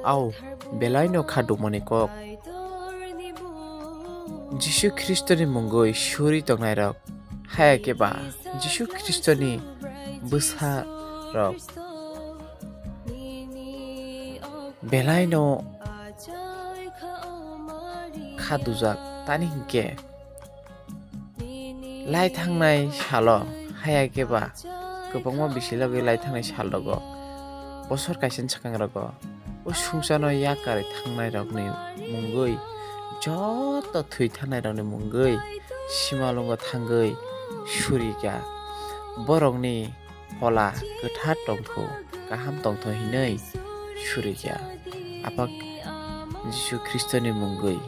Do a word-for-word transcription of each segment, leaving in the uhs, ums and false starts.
Au, belaino kha dumani kok. Jisu Khristoni mungwi suri tongnairok, haya khe ba Jisu Khristoni bwsarok belaino kha dujak, tani hinkhe lai thangnai salo, haya khe ba kwbangma bisi logi lai thangnai sal rogo, bosor kaisa swkang rogo, o sungsano yakarwi thangnai rokni mungwi joto thwi thangnai rokni mungwi simalungo thangwi surika, borokni phola kwthar tongthu, kaham tongthu hinwi surika. Apak Jisu Khristoni mungwi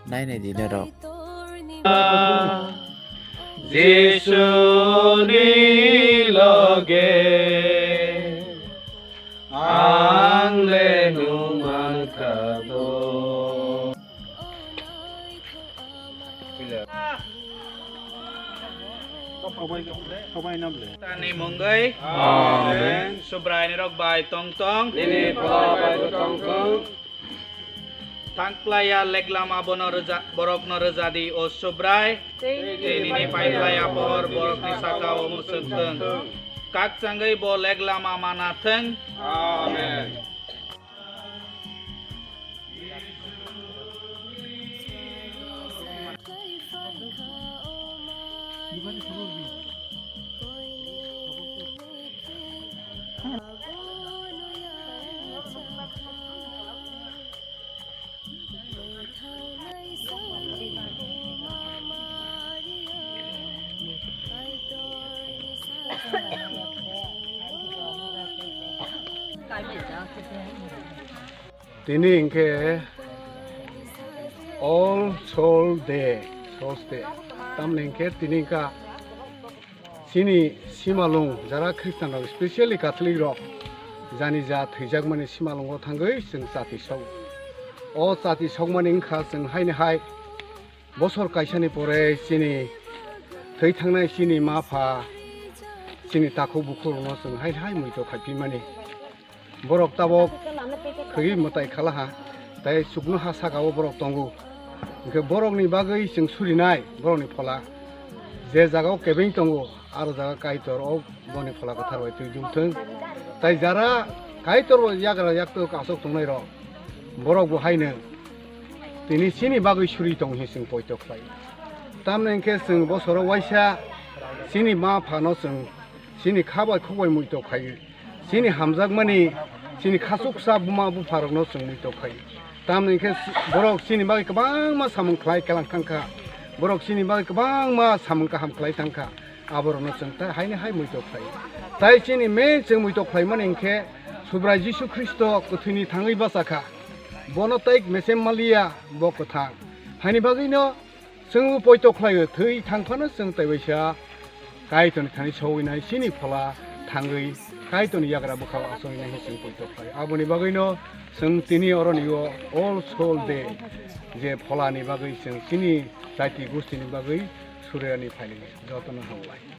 nainai di norok. Jisuni loge ang le nung mankha bo. Tani mungwi. Amen. Subraini rok bai tong tong. Nini phola bai tong tong. Thangplaiya leglama bono rwja-, borokno rwjadi o Subrai. Tei nini paiphlaiya pohor borokni saka o mwswk thwng. Kakchangwi bo leglama mana thwng. Amen. Tini hinkhe All Soul Day, Souls Day. Tamni hinkhe tini hinkha chini simalung jara Christian rok, specially Catholic rok, jani ja thwijakmani simalungo thangwi chwng chati sok. O chati sokmani wngkha chwng haini hai bosor kaisani pore chini thwi thangnai chini ma pha, chini takhuk bukhuk rokno chwng hai hai muitok khaiphi mani. Borok tabok khwgwi mwtai khala ha, tei chuknoha saka o borok tongo. Hinkhe borokni bagwi chwng surinai borokni phola. Je jaga o kebeng tongo, aro jaga Kaitor o boni phola kwthar bai twi jum thwng. Tai jara Kaitor bai yagra yaktwk aswk tongnai rok, borok bo haino tini chini bagwi suri tong hi chwng poito khlai. Tamni hinkhe chwng bosoro waisa chini ma phano chwng chini kha bai khuk bai muitok khai. Chini hamjakmani, chini khachuksa buma bupharokno chwng muitok khai. Tamni hinkhe borok chini bagwi kwbangma samung khlai kelang thangkha. Borok chini bagwi kwbangma samung kaham khlai thangkha. Aborokno chwng tai haini hai muitok khlai. Tai chini main chwng muitok khlaimani hinkhe Subrai Jisu Khristo kwthwini thangwi bachakha. Bono tai mesem maliya, bo kwthang. Haini bagwino chwngbo poito khlaio, thwi thang phano chwng taibaisa Kaitorni thani sogwi nai chini phola thangwi Kaitorni yagra bwkhao achogwi nai chwng poito khlai. Aboni bagwino chwng tini oroni o All Soul Day je pholani bagwi chwng chini jati gustini bagwi surani phailini jotono hambai.